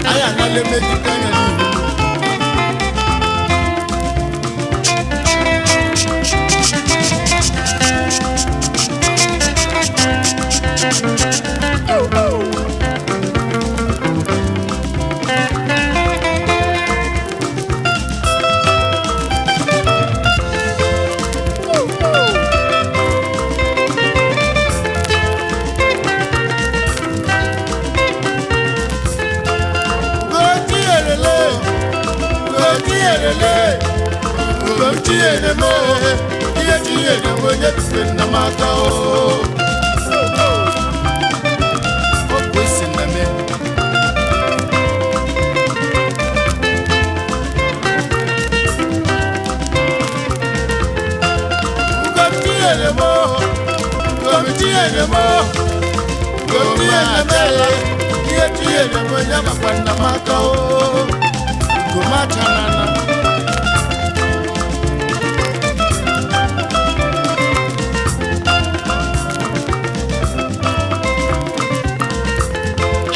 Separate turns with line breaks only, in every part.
Anyị anala emejite anya n'ihu. Ugochiyerele, Ugochiyere m, ihe chiyere m onye bife nna m aka o. Ọ bụ isi na me. Ugochiyere m, Ugochiyere m, Ugochiyere m, ihe chiyere m onye makwa nna m aka o. Ugomachanana.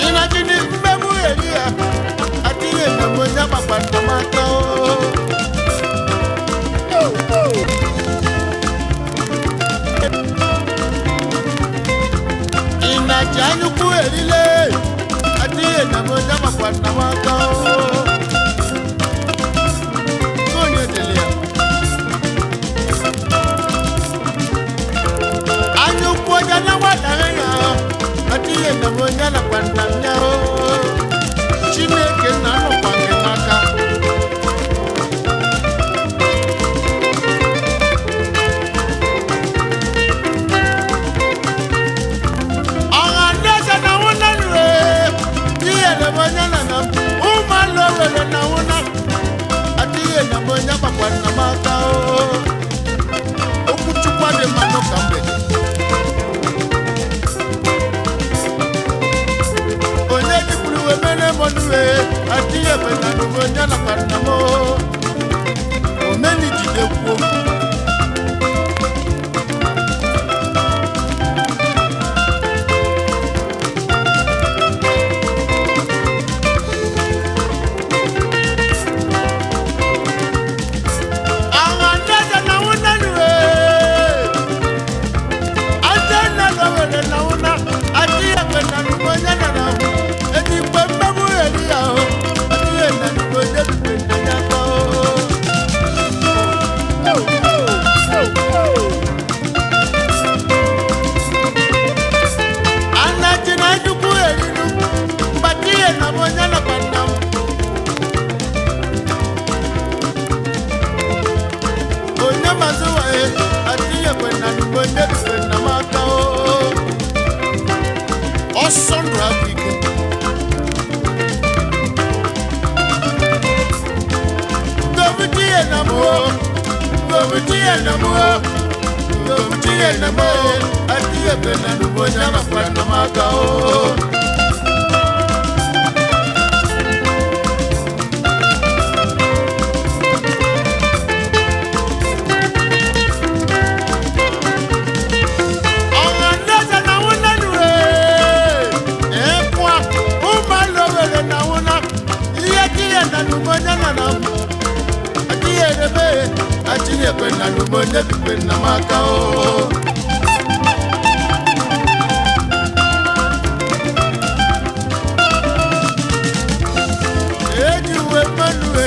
Ịnajini mmegbu eri ya, adịghị emegbu onye gbakwa nnamaka o. Ịnaji anyụkwu erile, adịghị emegbu onye gbakwa nnamaka o. Onye dele ya. Anyụkwu onye na-agbadaghị ya, adịghị emegbu onye nakwa nna m ya o. Chineke nna nọkwa gị n'aka. Ọha ndị eze na nwụna nre, ihe na-eme onye na na m, ụmụ anụ owere na nwụna, adịghị eme onye gbakwa nna m aka o. Okwu Chukwu adị mma n'ụka mgbede. Onye jikwuru wee mere m ọnụ wee, adịghị eme na nụ onye nakwa nna m o. Omeni jide kwuo. Àwọn ndeze na wuna nwe. Ate na lowere na wuna. Ati ekwe na numonye na na. Eti kwe mmebu eri ya o. Ati e na numonye bikwe na ya ko. Anachi na chukwu erinu. Mbati e na monye na kwa na m. Onye mazụwa e, atinyekwe na onye bikwe na m aka o. Ọsọ ndụ abụ ike. Ngobutinye na m o, ngobutinye na m o, ngobutinye na m o, atinyekwe na onye makwa na m aka o. Ọha ndeze na nwụna nure. Ịkwa, ụmụ alowere na nwụna. Ihe tinye na numonye na na m. Atinye ebe, atinyekwe na numonye bikwe na m aka o. Eji uwe mmanụ e,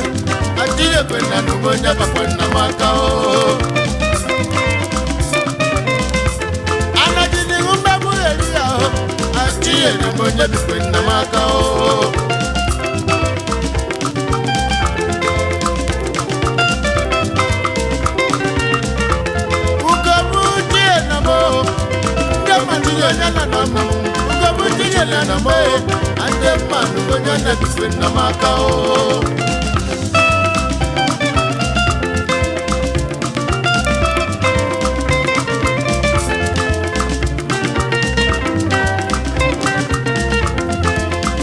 atinyekwe na numonye bakwe na m aka o. Anajini mmegbu eri ya o, atinyere m onye bikwe nna m aka o. Ugobu tinye na m o, ndị mmadụ onye na na m. Ugobu tinye na na m o, ndị mmadụ onye na bikwe nna m aka o.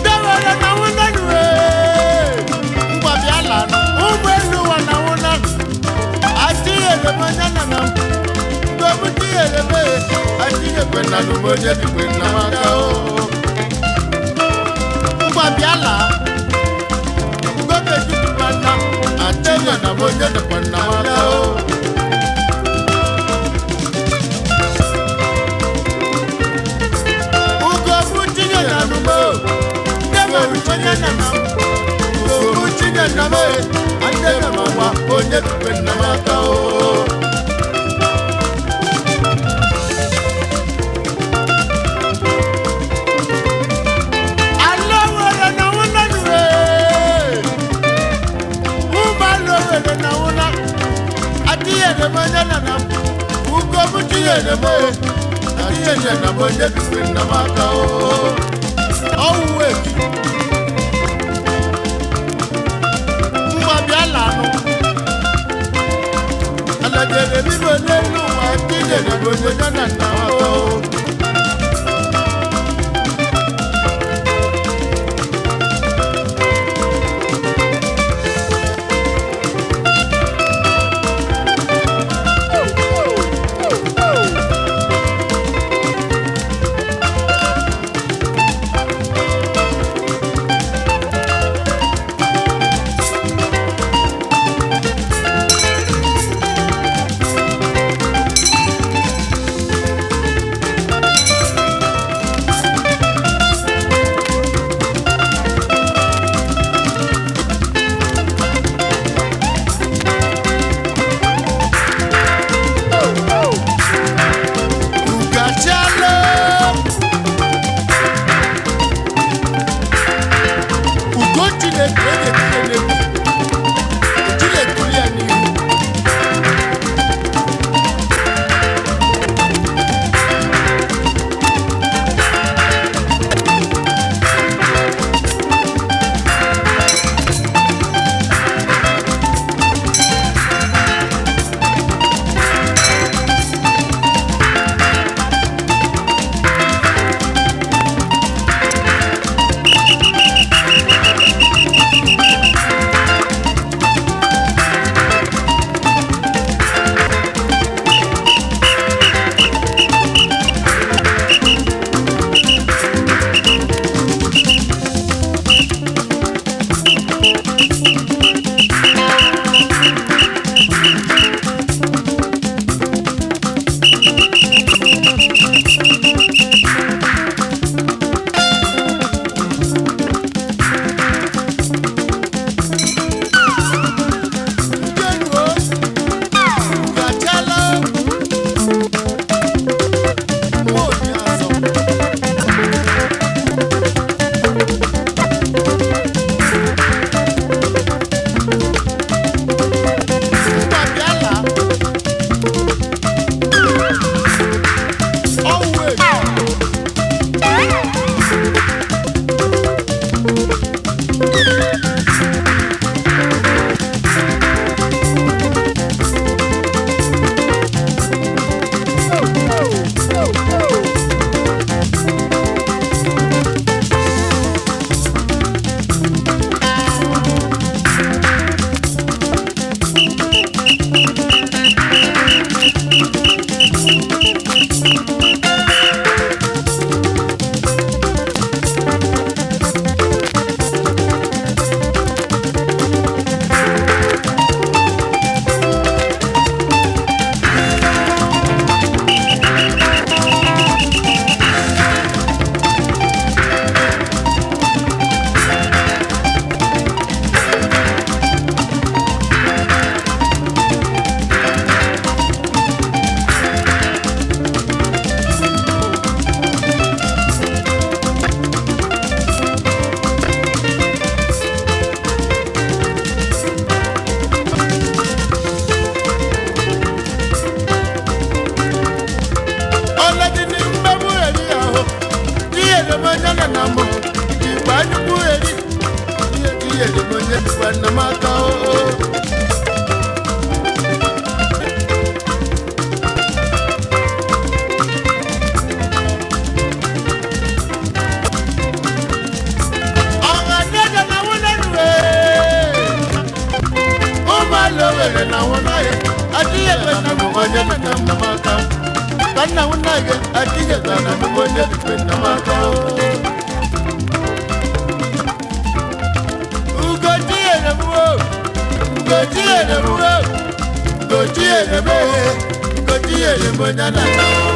Dewere na nwụna nwe, ngwa bịa lanụ, ụgbọelu ụwa na nwụna. Atinyere m onye na na m, mgbe m tinyere m e, atinyekwe na nụ m onye bikwe na m aka o. Ngwa bịa laa. onye dịkwa nna m aka o. Ugo tinye na numo, ndebe onye na na m. Ugo tinye na m, ande na m nwa onye dịkwa nna m aka o. Alowere na wuna nure. Uma lowere na wuna. Atiyere mo nye na na. Ugo mu tiyere mo. Atiyere na mo nye dukwe na maka o. Ọwụ ebi. Ngwa bịa lanụ. Alajere bíbọ̀ n'elu ụwa atiyere mo nye na na maka o. Ugachala. Ugo Chineke onye tinye n'egwu. Ejila ekuli ya n'ihu. Ndị enyi o, Ugachala. Nwa obi azọ. Ngwa bịa laa. Ọwụ ebi. Ọlọ́dún ní mbẹ́bú èrí ọ̀hún. Díẹ̀ ló mọ nyánà nà mọ̀. Ìgbà nyukwu èrí. Díẹ̀ ló mọ nyánà nà má kọ́ ọ́. Ọ̀hánẹ́dẹ̀ náà wọ́n lẹ́nu ẹ̀. Ó máa lọ wẹ̀rẹ̀ náà wọ́n náà yẹ. Adíyẹ̀ náà mọ̀ nyánà nà má kọ́. Kana unage adíyẹ̀ náà mọ̀ nyánà nà má kọ́. Ugochi Iyele bụ onye na-ana.